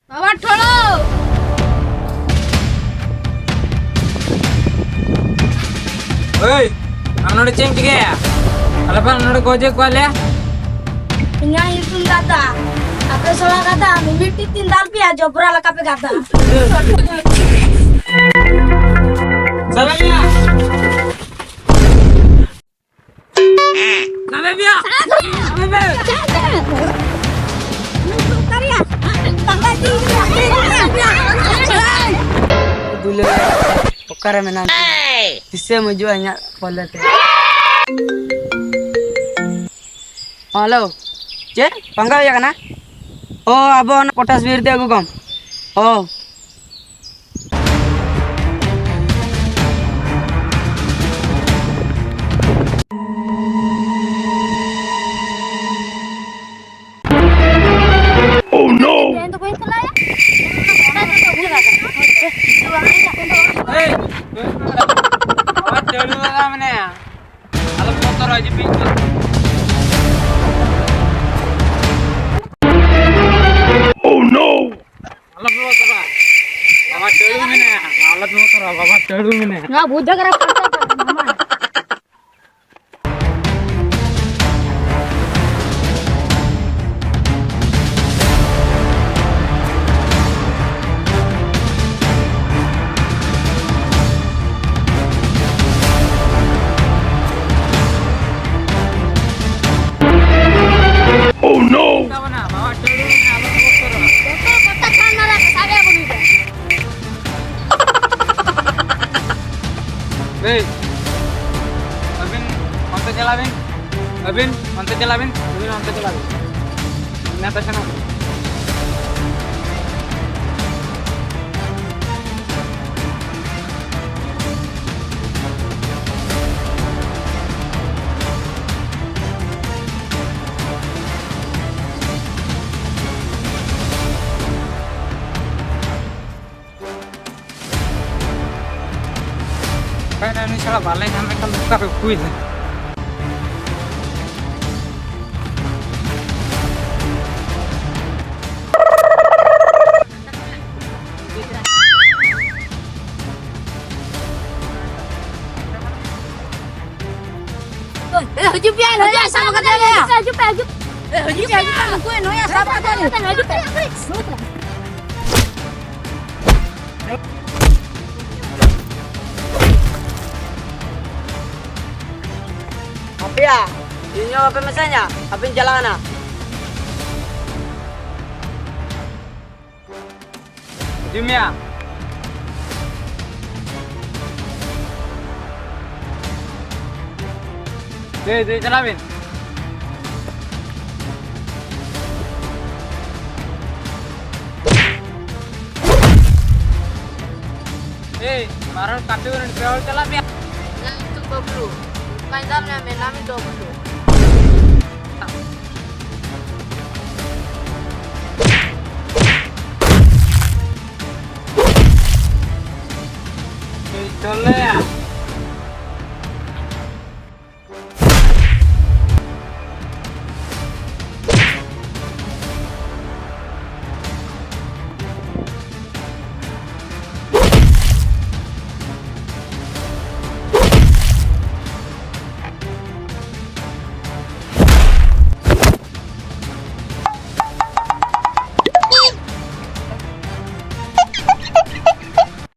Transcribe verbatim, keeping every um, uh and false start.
ᱵᱟᱵᱟ ᱴᱷᱚᱲᱚ! ᱮᱭ, ᱟᱢ ᱱᱚᱰᱮ ᱪᱮᱫ ᱮᱢ ᱪᱤᱠᱟᱹᱭᱟ? ᱟᱞᱮ ᱵᱟᱝ ᱱᱚᱰᱮ ᱜᱚᱡᱮ ᱠᱚᱣᱟ ᱞᱮ᱾ ᱤᱧᱟᱹᱜ ᱧᱩᱛᱩᱢ ᱜᱟᱫᱟ᱾ ᱟᱯᱮ ᱥᱚᱲᱟ ᱜᱟᱫᱟ, ᱢᱤᱢᱤᱫ ᱴᱤᱡ ᱛᱤᱧ ᱫᱟᱞ ᱯᱮᱭᱟ, ᱡᱚᱵᱽᱨᱟ ᱞᱮᱠᱟ ᱯᱮ ᱜᱟᱫᱟ᱾ ᱥᱟᱞᱟ ᱜᱮᱭᱟ᱾ ᱥᱟᱵᱮ ᱯᱮᱭᱟ᱾ ᱥᱟᱵᱮ ᱯᱮ᱾ ᱫᱩᱞᱟᱹᱲ, ᱚᱠᱟᱨᱮ ᱢᱮᱱᱟᱢ? ᱛᱤᱥᱮᱢ ᱦᱤᱡᱩᱜᱼᱟ ᱤᱧᱟᱹᱜ ᱯᱟᱞᱮ ᱛᱮ? ᱦᱮᱞᱳ, ᱪᱮᱫ ᱯᱟᱸᱜᱟ ᱦᱩᱭ ᱟᱠᱟᱱᱟ? ᱚ, ᱟᱵᱚ ᱚᱱᱟ ᱯᱚᱴᱟᱥ ᱵᱤᱨ ᱛᱮ ᱟᱹᱜᱩ ᱠᱚᱢ᱾ ᱚ᱾ Oh no! ᱮᱭ, ᱟᱵᱟᱨ ᱫᱟᱹᱲ ᱞᱟᱜᱟ ᱢᱮᱱᱟᱭᱟ᱾ ᱟᱞᱚ ᱵᱚᱛᱚᱨᱚᱜᱼᱟ, ᱦᱤᱡᱩᱜ ᱯᱮ, ᱦᱤᱡᱩᱜ ᱯᱮ᱾ Oh no! ᱟᱞᱚ ᱵᱚᱛᱚᱨᱚᱜᱼᱟ᱾ ᱵᱟᱵᱟ ᱴᱟᱹᱲᱩ ᱢᱮᱱᱟᱭᱟ᱾ ᱟᱞᱚ ᱵᱚᱛᱚᱨᱚᱜᱼᱟ, ᱵᱟᱵᱟ ᱴᱟᱹᱲᱩ ᱢᱮᱱᱟᱭᱟ᱾ ᱱᱚᱣᱟ ᱵᱩᱡᱷᱟᱹᱣ ᱠᱟᱱᱟ, ᱯᱟᱱᱛᱮ ᱠᱟᱱᱟ, ᱢᱟᱢᱟ᱾ Oh no! ᱵᱚᱛᱚᱨ ᱠᱚᱛᱟ ᱠᱷᱟᱱ ᱢᱟᱨᱟ ᱠᱚ ᱥᱟᱵᱮ ᱵᱚᱱ ᱫᱟ᱾ ᱮᱭ, ᱟᱹᱵᱤᱱ ᱚᱱᱛᱮ ᱪᱟᱞᱟᱜ ᱵᱤᱱ, ᱟᱹᱵᱤᱱ ᱚᱱᱛᱮ ᱪᱟᱞᱟᱜ ᱵᱤᱱ, ᱟᱹᱵᱤᱱ ᱚᱱᱛᱮ ᱪᱟᱞᱟᱜ ᱵᱤᱱ᱾ ᱤᱱᱟᱹ ᱛᱟᱭᱚᱢ᱾ ᱚᱠᱟᱭᱮᱱᱟ ᱩᱱᱤ ᱥᱟᱞᱟ? ᱵᱟᱞᱮ ᱧᱟᱢᱮ ᱠᱟᱱ ᱫᱚ, ᱚᱠᱟ ᱨᱮ ᱩᱠᱩᱭᱮᱱᱟ? ᱮ, ᱦᱤᱡᱩᱜ ᱯᱮ, ᱱᱚᱣᱟ ᱥᱟᱵ ᱠᱟᱛᱮ ᱞᱮ᱾ ᱦᱤᱡᱩᱜ ᱯᱮ, ᱦᱤᱡᱩᱜ ᱯᱮ, ᱦᱤᱡᱩᱜ ᱯᱮ, ᱦᱤᱡᱩᱜ ᱯᱮ, ᱱᱚᱣᱟ ᱥᱟᱵ ᱠᱟᱛᱮ ᱞᱮ᱾ ᱦᱤᱡᱩᱜ ᱯᱮ᱾ ᱟᱯᱮᱭᱟ, ᱤᱧ ᱦᱚᱸ ᱵᱟᱯᱮ ᱢᱮᱥᱟᱧᱟ, ᱟᱯᱮᱧ ᱪᱟᱞᱟᱣᱱᱟ᱾ ᱦᱤᱡᱩᱜ ᱢᱮᱭᱟ᱾ ᱫᱮ, ᱫᱮ, ᱪᱟᱞᱟᱜ ᱵᱤᱱ᱾ ᱮᱭ, ᱵᱟᱨ ᱦᱚᱲ ᱠᱟᱹᱴᱤᱡ ᱨᱮᱱ ᱯᱮ ᱦᱚᱲ ᱪᱟᱞᱟᱜ ᱵᱤᱱ᱾ ᱤᱧᱟᱹᱜ ᱧᱩᱛᱩᱢ ᱵᱟᱹᱵᱞᱩ᱾ ᱚᱠᱟᱧ ᱫᱟᱞ ᱢᱮᱭᱟ, ᱢᱮᱱᱟᱢ ᱤᱧ ᱵᱟᱹᱵᱞᱩ᱾ ᱪᱚᱞᱮᱭᱟ᱾